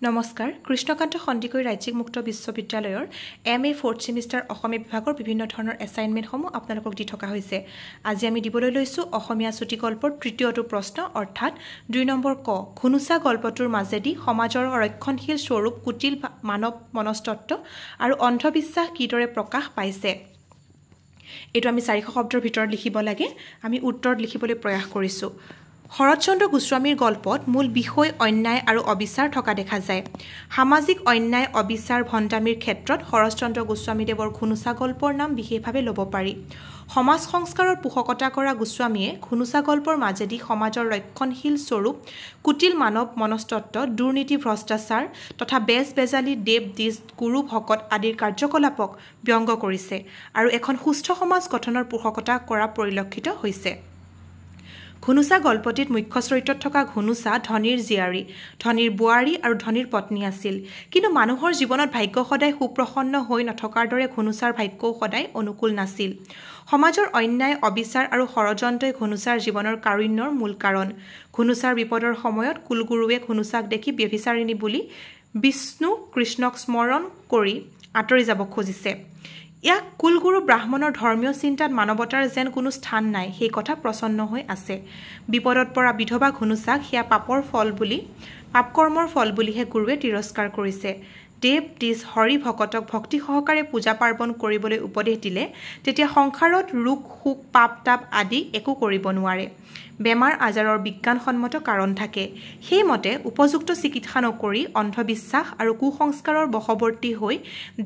নমস্কাৰ, কৃষ্ণকান্ত সন্দিকৈ ৰাজ্যিক মুক্ত বিশ্ববিদ্যালয়ৰ এম.এ. ফ'ৰ্থ ছেমিষ্টাৰ অসমীয়া বিভাগৰ বিভিন্ন ধৰণৰ এছাইনমেণ্টসমূহ আপোনালোকক দি থকা হৈছে। আজি আমি দিবলৈ লৈছোঁ অসমীয়া চুটিগল্পৰ তৃতীয়টো প্ৰশ্ন, অৰ্থাৎ 2 নম্বৰ ক, ঘুনুচা গল্পটোৰ মাজেদি সমাজৰ ৰক্ষণশীল স্বৰূপ, কুটিল মানৱ মনস্তত্ত্ব আৰু অন্ধবিশ্বাস কিদৰে প্ৰকাশ পাইছে। এইটো আমি 400 শব্দৰ ভিতৰত লিখিব লাগে। আমি উত্তৰত লিখিবলৈ প্ৰয়াস কৰিছোঁ। শৰৎচন্দ্ৰ গোস্বামীৰ গল্পত মূল বিষয় অন্যায় আৰু অবিচাৰ থকা দেখা যায়। সামাজিক অন্যায়, অবিচাৰ, ভণ্ডামিৰ ক্ষেত্ৰত শৰৎচন্দ্ৰ গোস্বামীদেৱৰ ঘুনুচা গল্পৰ নাম বিশেষভাৱে ল'ব পাৰি। সমাজ সংস্কাৰৰ পোষকতা কৰা গোস্বামীয়ে ঘুনুচা গল্পৰ মাজেদি সমাজৰ ৰক্ষণশীল স্বৰূপ, কুটিল মানৱ মনস্তত্ত্ব, দুৰ্নীতি, ভ্ৰষ্টাচাৰ তথা বেজ বেজালি, দেৱ দ্বিজ, গুৰু ভকত আদিৰ কাৰ্যকলাপক ব্যংগ কৰিছে আৰু এখন সুস্থ সমাজ গঠনৰ পোষকতা কৰা পৰিলক্ষিত হৈছে। ঘুনুচা গল্পটিত মুখ্য চৰিত্ৰত থকা ঘুনুচা ধনীৰ জীয়াৰী, ধনীৰ বোৱাৰী আৰু ধনীৰ পত্নী আছিল। কিন্তু মানুহৰ জীৱনত ভাগ্য সদায় সুপ্ৰসন্ন হৈ নথকাৰ দৰে ঘুনুচাৰ ভাগ্যও সদায় অনুকূল নাছিল। সমাজৰ অন্যায়, অবিচাৰ আৰু ষড়যন্ত্ৰই ঘুনুচাৰ জীৱনৰ কাৰুণ্যৰ মূল কাৰণ। ঘুনুচাৰ বিপদৰ সময়ত কুলগুৰুৱে ঘুনুচাক দেখি ব্যভিচাৰিণী বুলি বিষ্ণু কৃষ্ণক স্মৰণ কৰি আঁতৰি যাব খুজিছে। ইয়াক কুলগুৰু ব্ৰাহ্মণৰ ধৰ্মীয় চিন্তাত মানৱতাৰ যেন কোনো স্থান নাই, সেই কথা প্ৰচন্ন হৈ আছে। বিপদত পৰা বিধৱা ঘুনুচাক সেয়া পাপৰ ফল বুলি, পাপকৰ্মৰ ফল বুলিহে গুৰুৱে তিৰস্কাৰ কৰিছে। দেৱ দ্বিজ হৰি ভকতক ভক্তি সহকাৰে পূজা পাৰ্বণ কৰিবলৈ উপদেশ দিলে তেতিয়া সংসাৰত ৰোগ, শোক, পাপ তাপ আদি একো কৰিব নোৱাৰে। বেমাৰ আজাৰৰ বিজ্ঞানসন্মত কাৰণ থাকে। সেইমতে উপযুক্ত চিকিৎসা নকৰি অন্ধবিশ্বাস আৰু কুসংস্কাৰৰ বশৱৰ্তী হৈ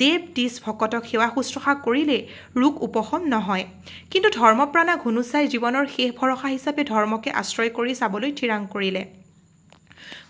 দেৱ দ্বিজ ভকতক সেৱা শুশ্ৰূষা কৰিলেই ৰোগ উপশম নহয়। কিন্তু ধৰ্মপ্ৰাণা ঘুনুচাই জীৱনৰ শেষ ভৰসা হিচাপে ধৰ্মকে আশ্ৰয় কৰি চাবলৈ থিৰাং কৰিলে।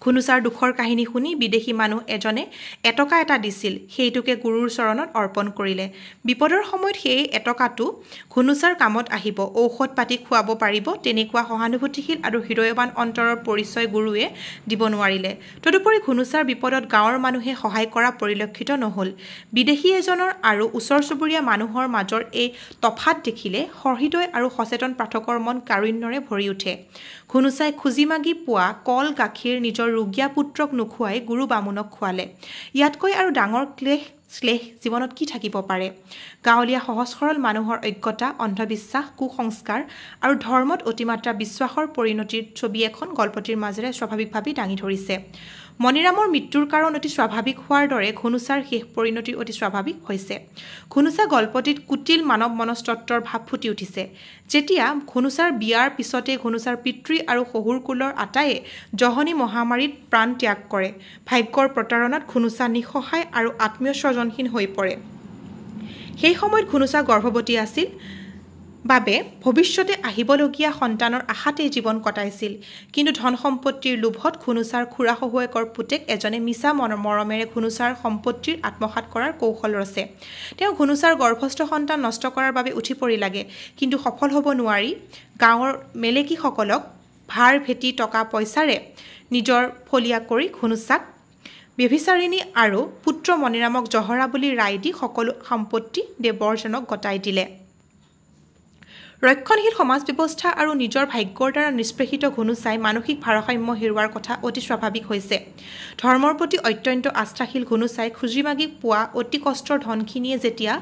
ঘুনুচাৰ দুখৰ কাহিনী শুনি বিদেশী মানুহ এজনে এটকা এটা দিছিল, সেইটোকে গুৰুৰ চৰণত অৰ্পণ কৰিলে। বিপদৰ সময়ত সেই এটকাটো ঘুনুচাৰ কামত আহিব, ঔষধ পাতি খুৱাব পাৰিব, তেনেকুৱা সহানুভূতিশীল আৰু হৃদয়ৱান অন্তৰৰ পৰিচয় গুৰুৱে দিব নোৱাৰিলে। তদুপৰি ঘুনুচাৰ বিপদত গাঁৱৰ মানুহে সহায় কৰা পৰিলক্ষিত নহ'ল। বিদেশী এজনৰ আৰু ওচৰ চুবুৰীয়া মানুহৰ মাজৰ এই তফাত দেখিলে সহৃদয় আৰু সচেতন পাঠকৰ মন কাৰুণ্যৰে ভৰি উঠে। ঘুনুচাই খুজি মাগি পোৱা কল গাখীৰ নিজৰ ৰুগীয়া পুত্ৰক নোখোৱাই গুৰু বামুণক খুৱালে। ইয়াতকৈ আৰু ডাঙৰ ক্লেশ শ্লেষ জীৱনত কি থাকিব পাৰে? গাঁৱলীয়া সহজ সৰল মানুহৰ অজ্ঞতা, অন্ধবিশ্বাস, কুসংস্কাৰ আৰু ধৰ্মত অতিমাত্ৰা বিশ্বাসৰ পৰিণতিৰ ছবি এখন গল্পটিৰ মাজেৰে স্বাভাৱিকভাৱেই দাঙি ধৰিছে। মণিৰামৰ মৃত্যুৰ কাৰণ অতি স্বাভাৱিক হোৱাৰ দৰে ঘুনুচাৰ শেষ পৰিণতি অতি স্বাভাৱিক হৈছে। ঘুনুচা গল্পটিত কুটিল মানৱ মনস্তত্ত্বৰ ভাৱ ফুটি উঠিছে। যেতিয়া ঘুনুচাৰ বিয়াৰ পিছতে ঘুনুচাৰ পিতৃ আৰু শহুৰ কুলৰ আটায়ে জহনী মহামাৰীত প্ৰাণ ত্যাগ কৰে। ভাগ্যৰ প্ৰতাৰণাত ঘুনুচা নিঃসহায় আৰু আত্মীয় স্বজনহীন হৈ পৰে। সেই সময়ত ঘুনুচা গৰ্ভৱতী আছিল বাবে ভৱিষ্যতে আহিবলগীয়া সন্তানৰ আশাতেই জীৱন কটাইছিল। কিন্তু ধন সম্পত্তিৰ লোভত ঘুনুচাৰ খুৰা শহুৱেকৰ পুতেক এজনে মিছা মৰমেৰে ঘুনুচাৰ সম্পত্তিৰ আত্মসাত কৰাৰ কৌশল ৰচে। তেওঁ ঘুনুচাৰ গৰ্ভস্থ সন্তান নষ্ট কৰাৰ বাবে উঠি পৰি লাগে, কিন্তু সফল হ'ব নোৱাৰি গাঁৱৰ মেলেকীসকলক ভাৰ ভেটি টকা পইচাৰে নিজৰ ফলীয়া কৰি ঘুনুচাক ব্যভিচাৰিণী আৰু পুত্ৰ মণিৰামক জহৰা বুলি ৰায় দি সকলো সম্পত্তি দেৱৰজনক গতাই দিলে। ৰক্ষণশীল সমাজ ব্যৱস্থা আৰু নিজৰ ভাগ্যৰ দ্বাৰা নিষ্পেষিত ঘুনুচাই মানসিক ভাৰসাম্য হেৰুৱাৰ কথা অতি স্বাভাৱিক হৈছে। ধৰ্মৰ প্ৰতি অত্যন্ত আস্থাশীল ঘুনুচাই খুজি মাগি পোৱা অতি কষ্টৰ ধনখিনিয়ে যেতিয়া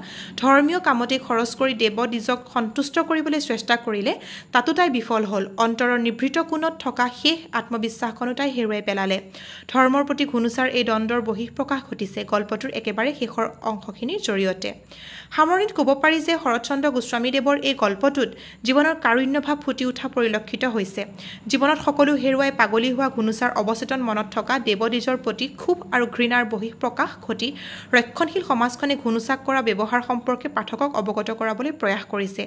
ধৰ্মীয় কামতেই খৰচ কৰি দেৱ দ্বিজক সন্তুষ্ট কৰিবলৈ চেষ্টা কৰিলে, তাতো তাই বিফল হ'ল। অন্তৰৰ নিভৃত কোণত থকা শেষ আত্মবিশ্বাসকণো তাই হেৰুৱাই পেলালে। ধৰ্মৰ প্ৰতি ঘুনুচাৰ এই দ্বন্দ্বৰ বহিঃপ্ৰকাশ ঘটিছে গল্পটোৰ একেবাৰে শেষৰ অংশখিনিৰ জৰিয়তে। সামৰণিত ক'ব পাৰি যে শৰৎচন্দ্ৰ গোস্বামীদেৱৰ এই গল্পটোত জীৱনৰ কাৰুণ্য ভাৱ ফুটি উঠা পৰিলক্ষিত হৈছে। জীৱনত সকলো হেৰুৱাই পাগলী হোৱা ঘুনুচাৰ অৱচেতন মনত থকা দেৱদ্বিজৰ প্ৰতি ক্ষোভ আৰু ঘৃণাৰ বহিঃপ্ৰকাশ ঘটি ৰক্ষণশীল সমাজখনে ঘুনুচাক কৰা ব্যৱহাৰ সম্পৰ্কে পাঠকক অৱগত কৰাবলৈ প্ৰয়াস কৰিছে।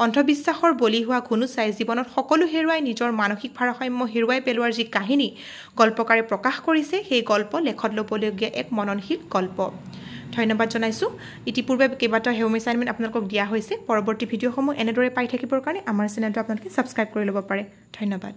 অন্ধবিশ্বাসৰ বলি হোৱা ঘুনুচাই জীৱনত সকলো হেৰুৱাই নিজৰ মানসিক ভাৰসাম্য হেৰুৱাই পেলোৱাৰ যি কাহিনী গল্পকাৰে প্ৰকাশ কৰিছে, সেই গল্প লেখত ল'বলগীয়া এক মননশীল গল্প। ধন্যবাদ জনাইছোঁ। ইতিপূৰ্বে কেইবাটাও হোম এছাইনমেণ্ট আপোনালোকক দিয়া হৈছে। পৰৱৰ্তী ভিডিঅ'সমূহ এনেদৰে পাই থাকিবৰ কাৰণে আমাৰ চেনেলটো আপোনালোকে ছাবস্ক্ৰাইব কৰি ল'ব পাৰে। ধন্যবাদ।